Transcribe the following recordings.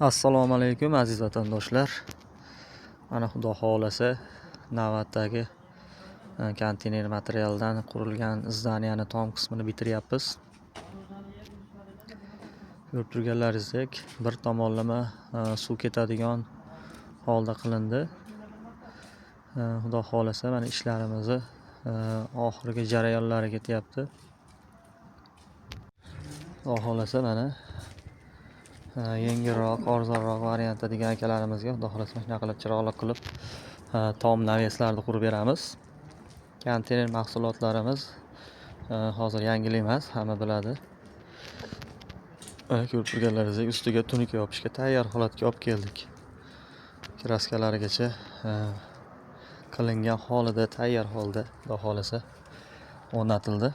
Assalomu alaykum, aziz vatandoshlar. Mana, Xudo xohlasa, navbatdagi konteyner materialdan qurilgan здания ni tom qismini bitiryapmiz. Ko'rib turganlaringizdek, bir tomonlama suv ketadigan holda qilindi. Xudo xohlasa, mana ishlarimizni oxirgi jarayonlari ketyapti. Xudo xohlasa, mana yengilroq, arzonroq variantda degan akalarimizga, Xudo xohlasa, mana shunaqa qilib, chiroyli qilib tom навес larni qurib beramiz. Konteyner mahsulotlarimiz hozir yangilik emas, hamma biladi. Mana, ko'rib turganlaringizdek, ustiga tunuka yopishga tayyor holatga olib keldik. Краска larigacha qilingan holida, tayyor holda, Xudo xohlasa, o'rnatildi.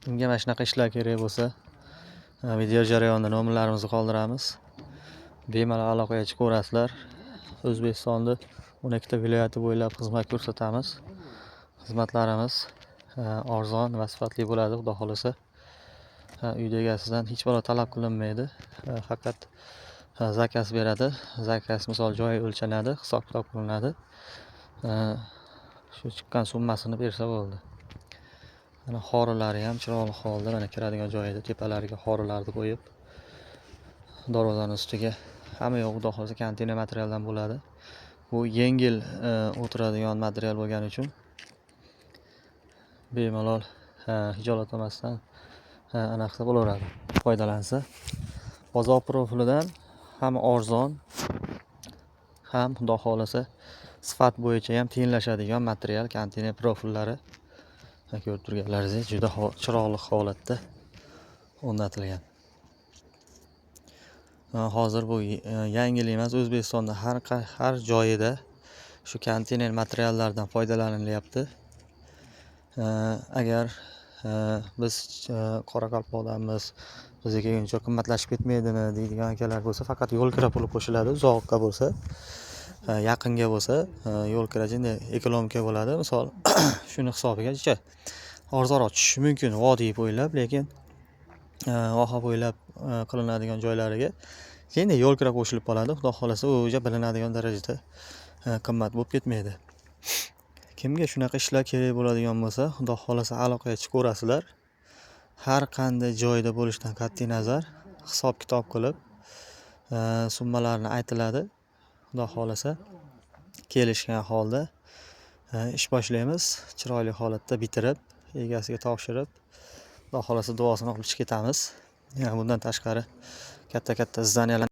Kimga mana shunaqa ishlar kerak bo'lsa, video jarayonida nomerlarimizni qoldiramiz. Bemalol aloqaga chiqaverasizlar. O'zbekistonni 12 ta viloyati bo'ylab xizmat ko'rsatamiz. Xizmatlarimiz arzon va sifatli bo'ladi, Xudo xohlasa. Uyda egasidan hech balo talab qilinmaydi. Faqat заказ beradi. Заказ, misol, joyi o'lchanadi, hisob kitob qilinadi. Shu chiqqan summasini bersa bo'ldi. Mana, xorilari ham chiroyli holda, mana, kiradigan joyida tepalariga xorilarni qo'yib, darvozani ustiga hamma yoq, Xudo xohlasa, konteyner materialdan bo'ladi. Bu yengil o'tiradigan material bo'lgani uchun bemalol hijolat olmasdan anaqa qilsa bo'laveradi, foydalansa. Bozor profilidan ham arzon, ham, Xudo xohlasa, sifat bo'yicha ham tenglashadigan material konteyner profillari. Ko'rib turganlaringizdek, juda chiroyli holatda o'rnatilgan. Hozir bu yangilik emas, O'zbekistonda har joyida shu konteyner materiallardan foydalanilyapti. Agar biz Qoraqalpoqdanmiz, bizga kelguncha qimmatlashib ketmaydimi deydigan akalar bo'lsa, faqat yo'l kira puli qo'shiladi uzoqqa bo'lsa. Yaqinga bo'lsa, yo'l kira экономка bo'ladi. Misol, shuni hisobiga arzonroq tushishi mumkin vodiy bo'ylab, lekin voha bo'ylab qilinadigan joylariga keyin yo'l kira qo'shilib qoladi. Xudo xohlasa, u уже bilinadigan darajada qimmat bo'lib ketmaydi. Kimga shunaqa ishlar kerak bo'ladigan bo'lsa, Xudo xohlasa, aloqaga chiqaverasizlar. Har qanday joyda bo'lishidan qat'iy nazar, hisob kitob qilib, summalarni aytiladi. Xudo xohlasa, kelishgan holda ish boshlaymiz. Chiroyli holatda bitirib, egasiga topshirib, Xudo xohlasa, duosini olib chiqib ketamiz. Bundan tashqari katta katta здания lar